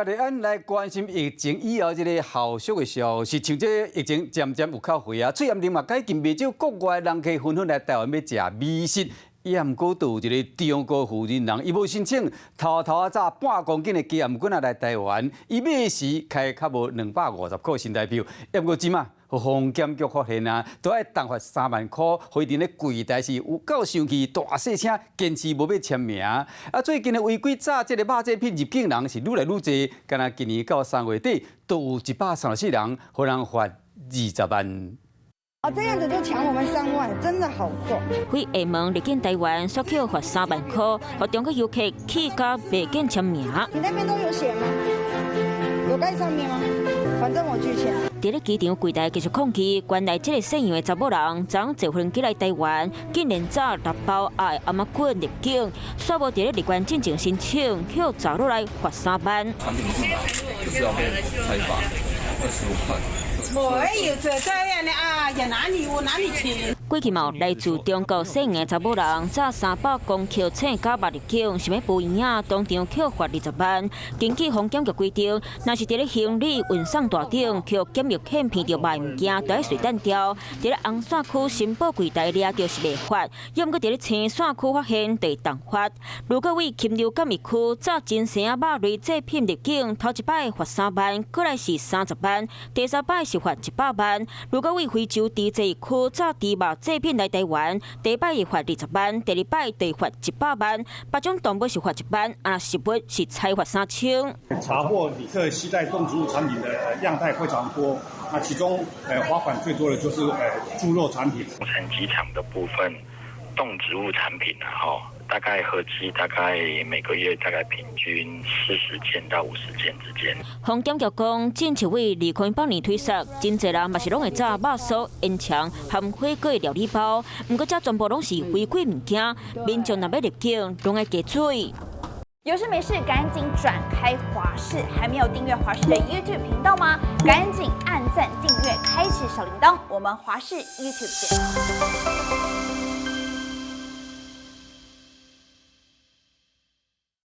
咱來關心疫情以後這个後續的消息，像這个疫情漸漸有較回啊，喙罨令嘛解禁，袂少國外人客紛紛來台灣欲食美食。抑毋過就有一个中國負責人，伊無申請，偷偷仔紮半公斤的雞頷頸仔來台灣，伊買時開較無250塊新台幣，抑毋過這馬予防檢局發現啊，都愛重罰3萬箍，予伊佇咧櫃台是有夠生氣，大細聲堅持無欲簽名。啊，最近的違規紮這个肉製品入境人是愈來愈濟，敢若今年到3月底，都有134人，予人罰20萬。啊，這樣子就搶我們3萬，真的好重。非廈門入境台灣，煞予罰3萬塊，予中國遊客氣甲袂見簽名。你那邊都有寫嗎？有蓋上面嗎？反正我拒簽。佇咧機場櫃台繼續抗議，原來這个姓楊的查某人，昨昏坐飛機來台灣，竟然紮六包的頷頸入境，煞無佇咧入關進前申請，予查落來罰3萬。產品進來就是要被裁罰25萬。沒有這這樣的啊！呀，哪裡我哪裡去？過去嘛有來自中國姓楊的查某人，紮300公克青絞肉入境，想欲補營養，當場予罰20萬。根據防檢局規定，若是佇咧行李運送大頂，予檢疫騙騙著賣物件，都愛隨單調。佇咧紅線區申報櫃台掠著是袂罰，抑毋過佇咧青線區發現就會重罰。如果為禽流感疫區紮真生肉類製品入境，頭一擺罰3萬，過來是30萬，第三擺是罰100萬。如果為非洲豬瘟疫區紮豬肉製品來台灣，第一擺會罰20萬，第二擺就罰100萬。八種動物是罰1萬，啊，食物是裁罰3000。查獲旅客攜帶動植物產品的樣態非常多，那其中罰款最多的就是豬肉產品。龍城機場的部分動植物產品啊，吼，大概合計大概每個月大概平均40件到50件之間。防檢局講，進前為2018年推實，真濟人嘛是攏會紮肉酥、煙腸含火鍋料理包，毋過這全部攏是違規物件，民眾若欲入境，攏愛加注意。有事沒事趕緊轉開華視，還沒有訂閱華視的 YouTube 頻道嗎？趕緊按讚、訂閱、開啟小鈴鐺，我們華視 YouTube 見。